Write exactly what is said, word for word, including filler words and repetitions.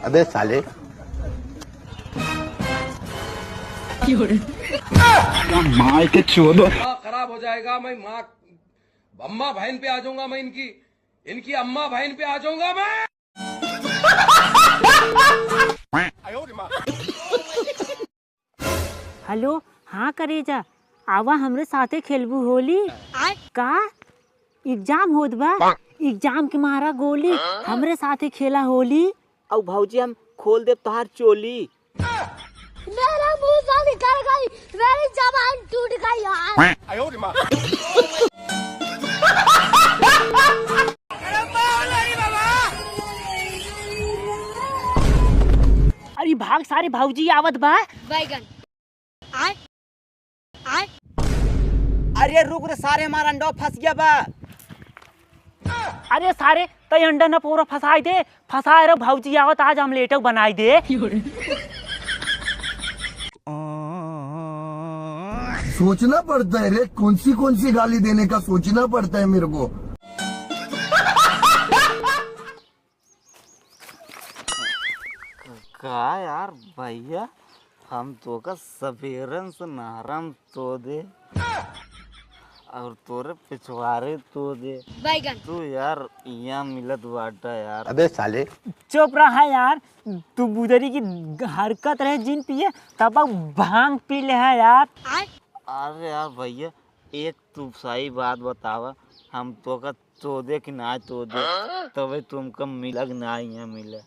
अबे साले। माय के चोदो। दिमाग खराब हो जाएगा। मैं माँ अम्मा बहन पे आ जाऊंगा, मैं इनकी इनकी अम्मा बहन पे आ जाऊंगा मैं। हेलो, हाँ करेजा, आवा हमरे साथे खेलबू होली। आय? का? एग्जाम होत बा? एग्जाम के मारा गोली, हमरे साथे खेला होली। अउ भौजी, हम खोल देब तोहार चोली। मेरा मुंह से निकल गई, मेरी जबान टूट गई यार। अरे भाग सारे, भौजी आवत बा। बैगन। आय, आय। अरे रुक रे सारे, हमार अंडा फंस गया बा। अरे सारे, तई अंडा न पूरा फंसाई दे, फंसाए रहो, भौजी आवत आज आमलेट बनाई दे। सोचना पड़ता है रे, कौन सी कौन सी गाली देने का सोचना पड़ता है मेरे को। का यार भैया, हम तोका सबेरन से नहरम तो दे और तोरे पिछवारे तो दे। बैगन। तू यार इहाँ मिलत बाटा यार। अबे साले। चुप रहा यार, तू बुदरी की हरकत रहे जिन पिए, तब भांग पी ले है यार। अरे यार भैया, एक तू सही बात बतावा, हम तोका तो दे कि ना तो दे, तबे तुमका मिला कि ना इहाँ मिला।